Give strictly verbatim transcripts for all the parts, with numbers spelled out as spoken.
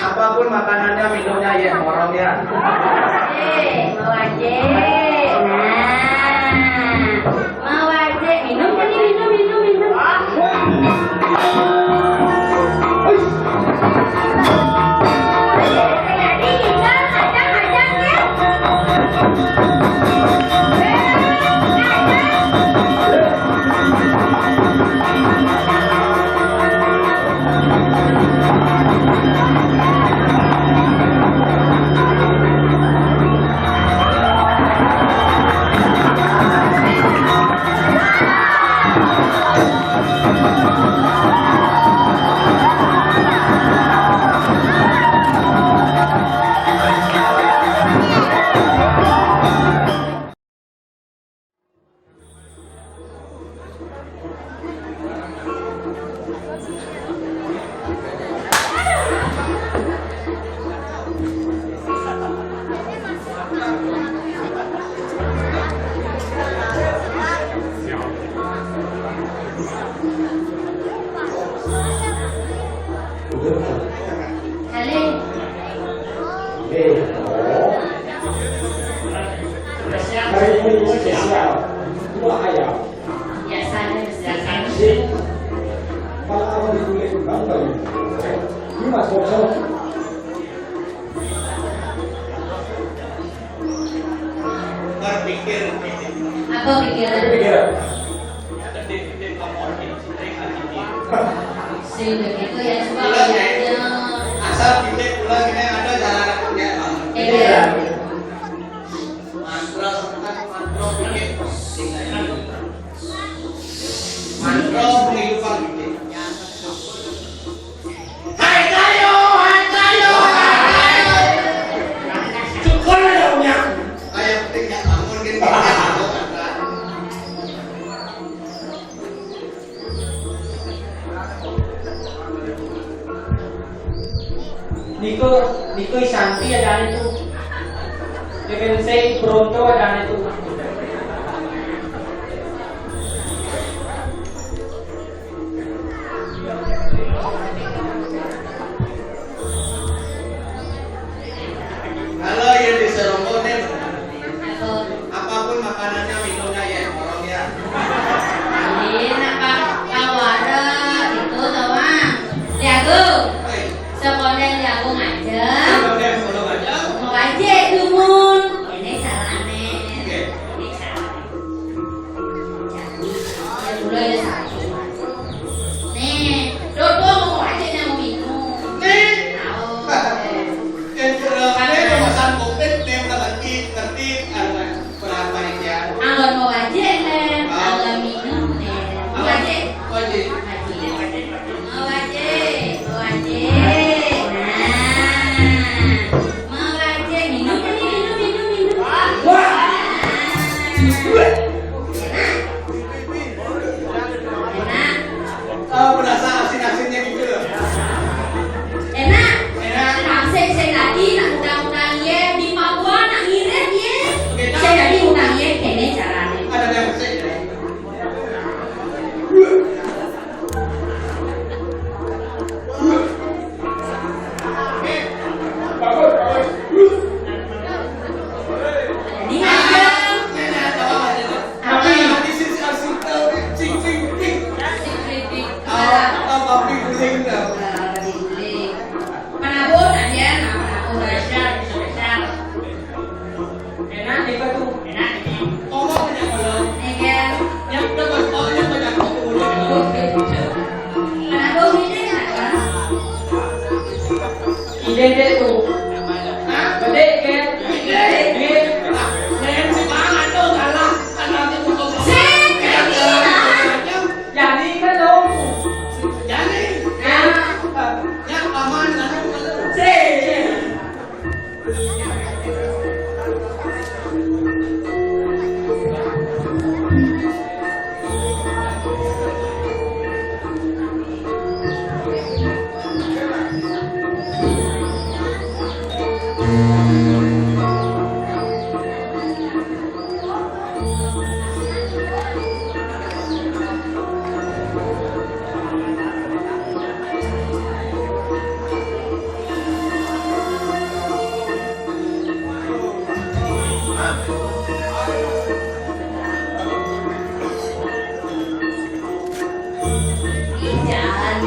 Apapun makanannya, minumnya, ya, orang ya. Eh, Mau Ajé. Nah, Mau Ajé, minum, minum, minum, minum. Hari ini spesial. Dua ayam. Biasanya spesial. Sip. Malah orang dikulik kembang baru. Ini Mas Bocor. Berpikir. Apa pikiran? Pikiran. Sing begitu ya, coba. Iya, ya. Asal kita pulang ini ada jalan punya banget. Iya. Mantra, mantra, bikin pusing aja. Mantra kehidupan bikin. Hai, kayo, hai, kayo, hai, kayo. Syukur ya, punya. Kayak penting ya, bangun, gitu. Niko, Niko Isanti ada itu. Defen C Bronto ada itu. Kalau yang di Serombo, nih, apapun makanannya, minumnya, ya, tolong, ya. Ini apa? Kawara itu, tolong. Diago. Hei. Sekondén Diago ngajeng. Sekondén Diago ngajeng. Mau aja dumun. Ini carane. Oke. Ini carane. Jadi, ya, mulai ya, satu. Nih, Dodo mau aja yang mau minum. Nih. Tahu. Yang kira-kira pesan covid, nih, ngerti, ngerti, apa? Berapa ya? Anggon mau wajik, Nen. Ah. Anggon minum, Nen. Mau wajik? Wajik. Wajik. Mau wajik, mau wajik. Nah. Mau wajik, minum, minum, minum, minum, minum. Wah. Enak. Enak. Tahu berasa asin-asinnya gitu loh. Enak. Enak. Sing, sing tadi nak utang-utang ye, di Papua nak ngirit ye. Oke, sing tadi utang ye, kene carane. Ada yang sing. Bagus, bagus. Ini aja. Tapi, ah, ah, papi guling dah. Papi guling. Penabur, Adian, nah, penabur. Spesial, spesial. Enak, nih, Pak, tuh. Enak, nih. Ngomong aja, kalau. Iya. Yang udah, Mas, oh, yang banyak, oh, udah. Penabur ini, Pak. Ide deh tuh. Hah? Gede, kan? Ide. Ide. Nah, yang si Bang Ando kalah. Kan nanti tuh. Sing, yang kalah. Jadi kan dong. Jadi. Ya. Ya, aman, aman. Sing.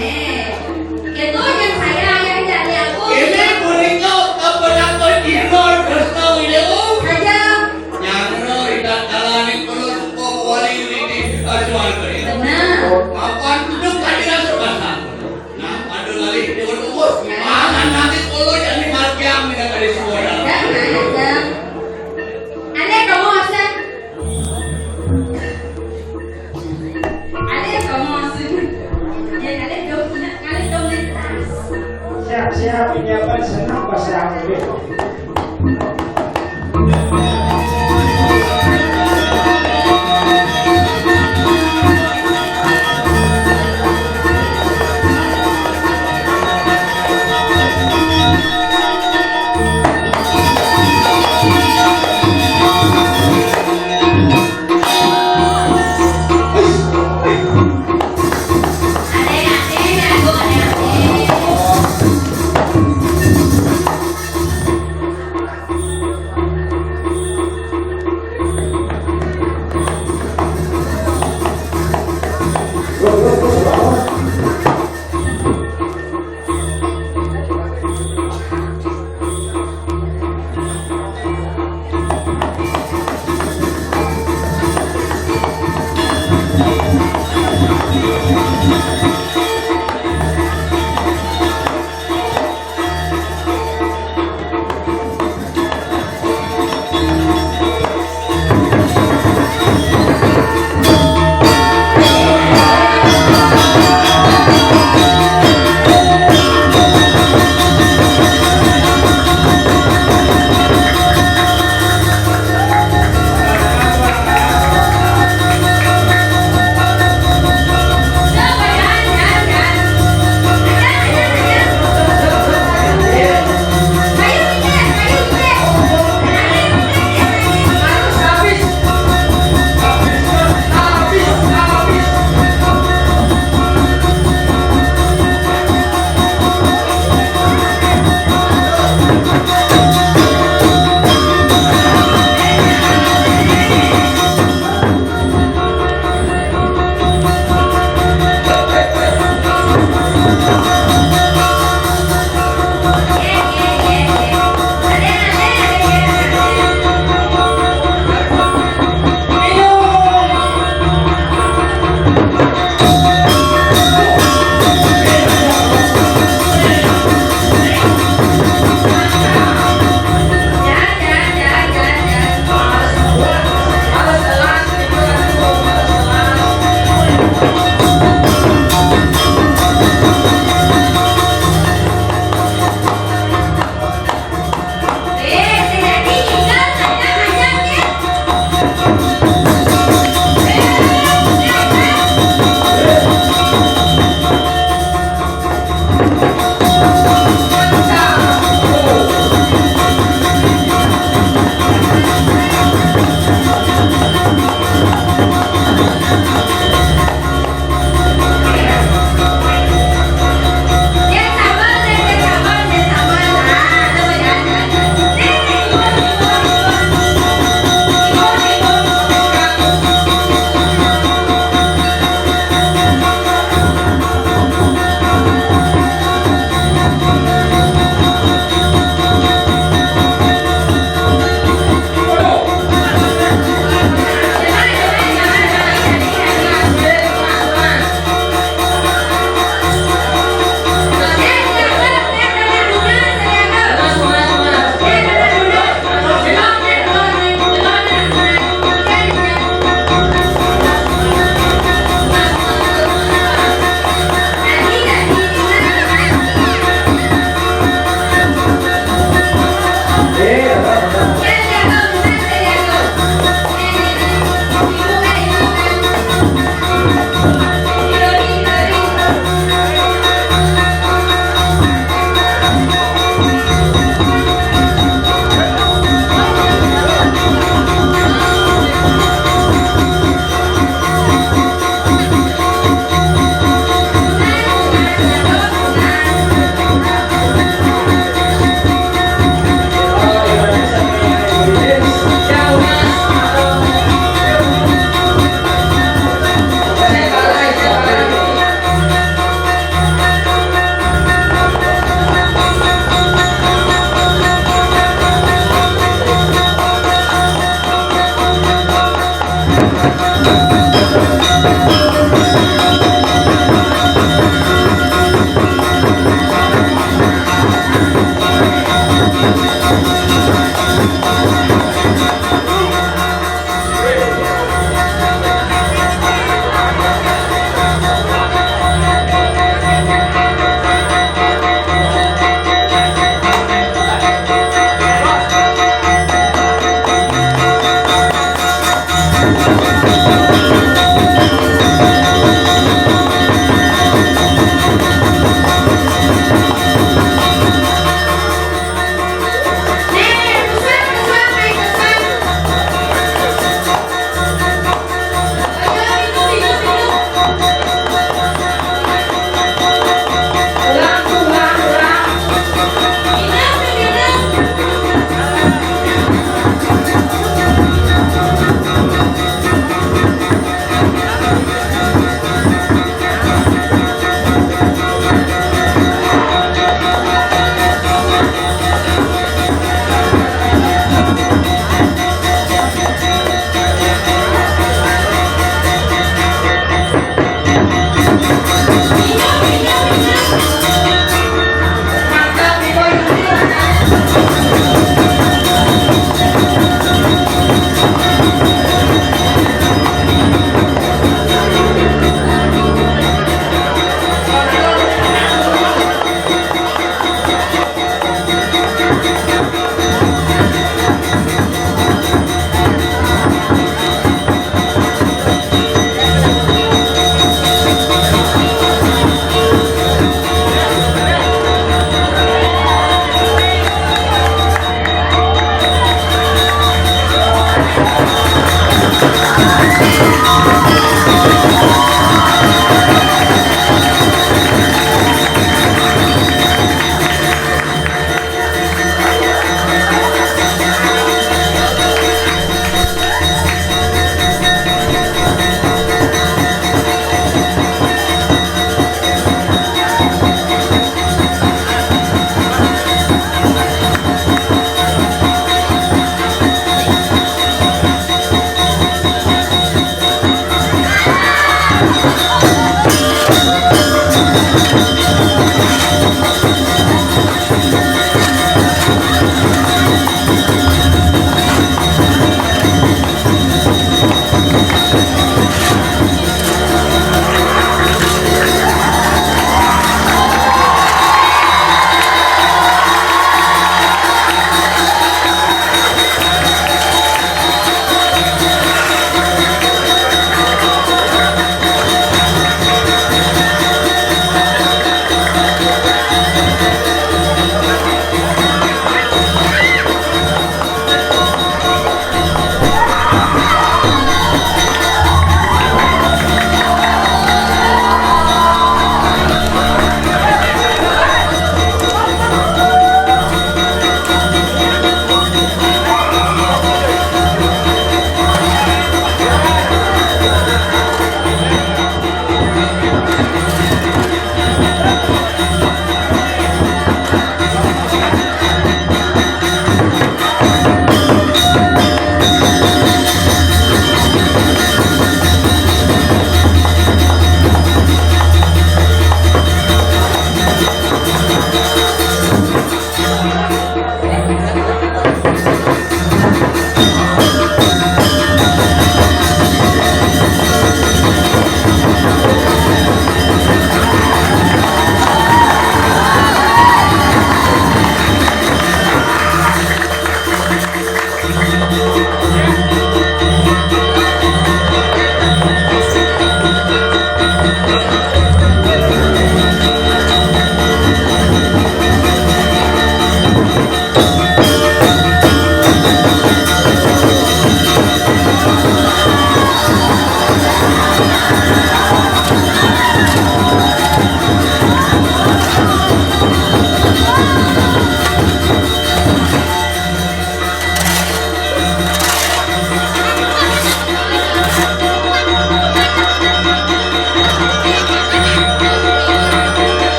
Itu yang saya yang jadi aku. Ini punika kapenatur Inur Kresna Widewa. Saja. Nyana ida dalane perlu suka wali widi ajuan kaya. Benar. Mapan duduk tadi rasa basah. Nah, pada ngalih di urus. Mangan nanti kulo jadi margiang minat dari suara. Jangan, jangan. Ada kamu, Hasan? Ada kamu, Hasan? Ya, ada dong, ada dong, ada dong. Siap-siap, ini apa? Senang pas saya ambil.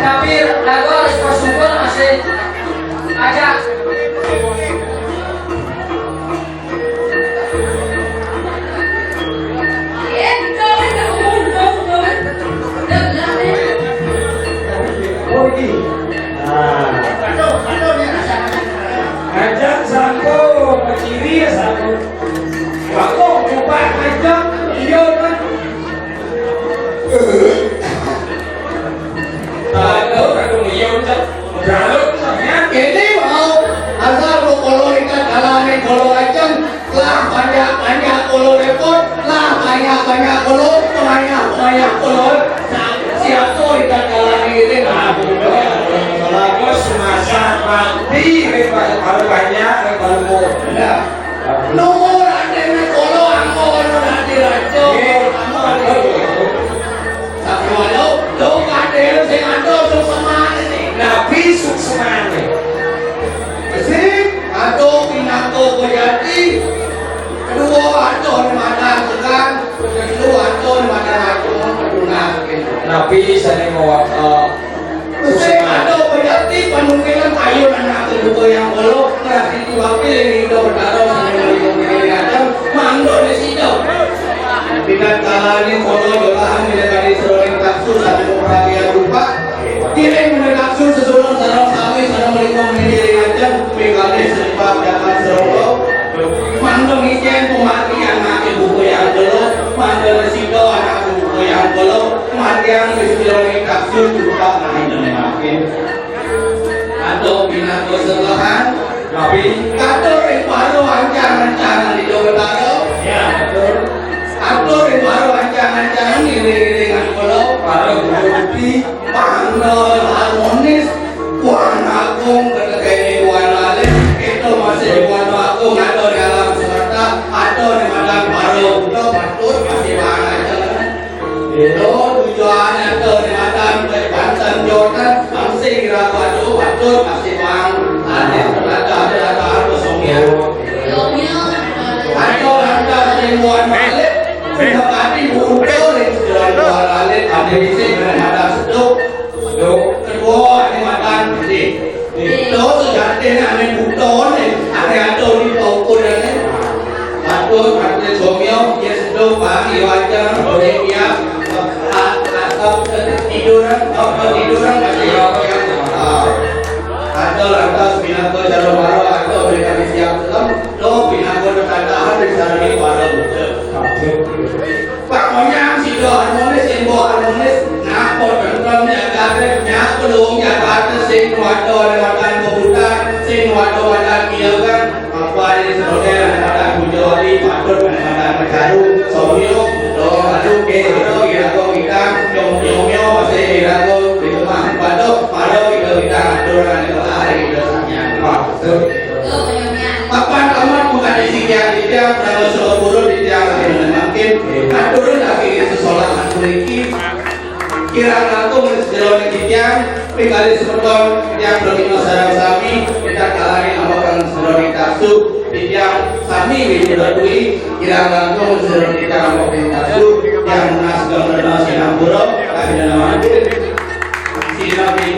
Tapi lagu harus bersyukur masih ada. Oh, iki. Nah. Ajak sangko, keciri ya sangko. Aku coba ajak, iya kan? Tahu kan iya ucap. Kalau misalnya ini mau asal lo kalau ikan alamin kalau ajak lah banyak-banyak kalau repot lah banyak-banyak kalau banyak-banyak kalau siapa ikan alamin ini nah. Kalau semasa mati kalau banyak kalau mau. Nah. Nuwun atine kula anggon dadi raja. Nggih. Sakéwala, lho, kadhe sing adoh suksmane. Nabi suksmane. Sing adoh pinaka kejati. Kedua adoh ning madang tekan, kedua adoh ning madang agung, keduna gitu. Nabi sane mawa, eh, Gusti, aduh, berarti panungkilan ayo anak kedua yang Allah, berarti Pinangka sembelahan. Tapi katur ring para ancang-ancangan Ida Betara. Ya, betul. Katur ring para ancang-ancangan, iring-iringan kula, para guru bukti, pangda harmonis, Buana Agung, ketekene Buana Alit, kita masih Buana Agung, ada di alam semesta, ada di madan para buta, patut masih bang aja. Itu tujuannya tuh di madan, banten jotan, bangsi kira batu, patut masih bang, ada ternyata ada kosongnya. Ada lantas di Buana Alit, sudah kami muncul di Buana Alit, ada di sini, ada seduk. Duh, kedua ane madan gedhe. Itu sejatine ane buta ne, ane atur di paukur ane. Atur, atur somyo, ya sedo, pagi wajar, boleh dia, tiduran, tiduran, masih ya, ya. Atau lantas pinaka jalo maro, atau mereka siap dalam, do pinaka tetatahan di sarani para buta. Pak Monyang, sida harmonis, sing mbok harmonis, napa tentrem jagate, nyapa luwung jagate, sing nuwata lewatan kebutan, sing nuwata wadan kiyakan, apa ing serote lewatan bujawali, patut lewatan mecaru, somyo, do alu, ke, do, irago, kita, nyom, nyomyo, masih irago, di rumah, batuk, pada kita, kita, aturan, itu hari, kita, sanya. Pak, betul. Papan amat bukan isi tiang-tiang, kalau suruh turun di tiang lagi mungkin. Nah, turun lagi sesolah mriki. Kirang langkung sejeroning titiang, pingali semeton, titiang prabina sareng sami, kita kalani amakan sejeroning tasu, titiang sami wijuda kuwi, kirang langkung sejeroning titiang amakan tasu, yang nas gamrena sinampura, kabinana mangkin. Sinampura,